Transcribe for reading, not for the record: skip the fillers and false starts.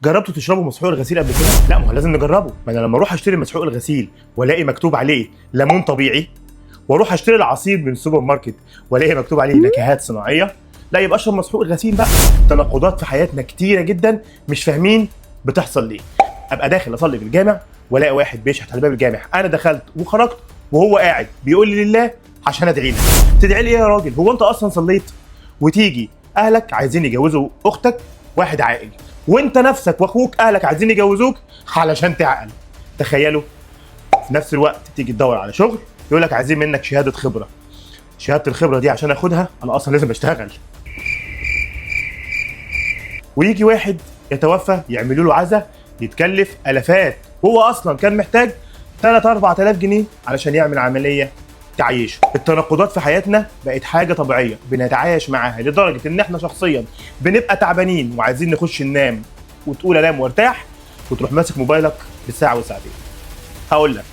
جربتوا تشربوا مسحوق الغسيل قبل كده؟ لا، ما هو لازم نجربه. ما انا لما اروح اشتري مسحوق الغسيل والاقي مكتوب عليه ليمون طبيعي، واروح اشتري العصير من السوبر ماركت والاقي مكتوب عليه نكهات صناعية، لا يبقى اشرب مسحوق الغسيل بقى. تناقضات في حياتنا كتيرة جدا مش فاهمين بتحصل ليه. ابقى داخل اصلي في الجامع والاقي واحد بيشحت على باب الجامع، انا دخلت وخرجت وهو قاعد بيقول لي لله عشان ادعي لك. تدعي لي ايه يا راجل؟ هو انت اصلا صليت؟ وتيجي اهلك عايزين يجوزوا اختك واحد عاقل، وانت نفسك واخوك اهلك عايزين يجوزوك علشان تعقل. تخيلوا. في نفس الوقت تيجي تدور على شغل يقول لك عايزين منك شهادة خبره. شهادة الخبرة دي عشان اخدها انا اصلا لازم اشتغل. ويجي واحد يتوفى يعملوا له عزا يتكلف الافات، وهو اصلا كان محتاج 3 4000 جنيه علشان يعمل عملية تعيشه. التناقضات في حياتنا بقت حاجة طبيعية بنتعايش معاها، لدرجة ان احنا شخصيا بنبقى تعبانين وعايزين نخش ننام، وتقول انام وارتاح، وتروح ماسك موبايلك بالساعة وساعتين. هقول لك